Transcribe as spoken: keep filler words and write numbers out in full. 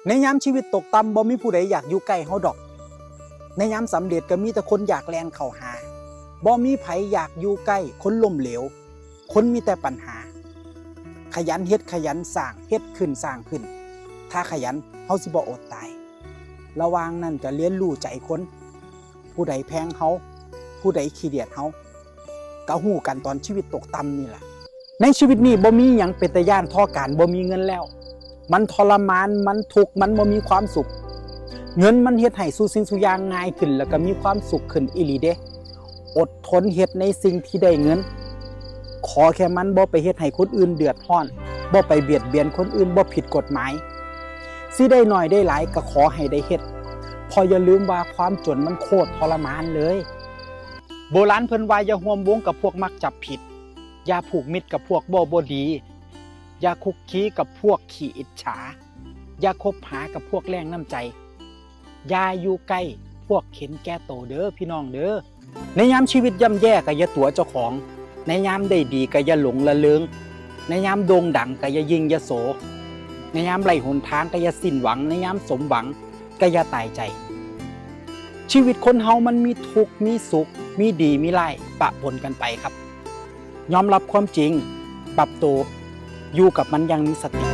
ในยามชีวิตตกต่ำบ่มีผู้ใดอยากอยู่ใกล้เฮาดอก ในยามสำเร็จก็มีแต่คนอยากแล่นเข้าหา บ่มีไผอยากอยู่ใกล้คนล้มเหลว คนมีแต่ปัญหา ขยันเฮ็ดขยันสร้าง เฮ็ดขึ้นสร้างขึ้น ถ้าขยันเฮาสิบ่อดตาย ระหว่างนั้นก็เรียนรู้ใจคน ผู้ใดแพงเฮา ผู้ใดขี้เดียดเฮา ก็ฮู้กันตอนชีวิตตกต่ำนี่ล่ะ ในชีวิตนี้บ่มีหยังเป็นตาย้านเท่าการบ่มีเงินแล้ว มันทรมาน มันทุกข์ มันบ่มีความสุข เงินมันเฮ็ดให้สู่สิ่งสู่อย่างง่ายขึ้น แล้วก็มีความสุขขึ้นอีหลีเด้ อดทนเฮ็ดในสิ่งที่ได้เงิน ขอแค่มันบ่ไปเฮ็ดให้คนอื่นเดือดร้อน บ่ไปเบียดเบียนคนอื่น บ่ผิดกฎหมาย สิได้น้อยได้หลายก็ขอให้ได้เฮ็ด เพราะอย่าลืมว่าความจนมันโคตรทรมานเลย โบราณเพิ่นว่าอย่าร่วมวงกับพวกมักจับผิด อย่าผูกมิตรกับพวกเว้าบ่ดี อย่าคุกคีกับพวกขี้อิจฉา อย่าคบหากับพวกแรงน้ำใจ อย่าอยู่ใกล้พวกเห็นแก่โตเด้อพี่น้องเด้อ ในยามชีวิตย่ำแย่ก็อย่าตั๋วเจ้าของ ในยามได้ดีก็อย่าหลงละเริง ในยามโด่งดังก็อย่ายิ่งอย่าโส ในยามไร้หนทางก็อย่าสิ้นหวัง ในยามสมหวังก็อย่าตายใจ ชีวิตคนเฮามันมีทุกข์มีสุข มีดีมีร้ายปะปนกันไปครับ ยอมรับความจริง ปรับตัว อยู่กับมันอย่างมีสติ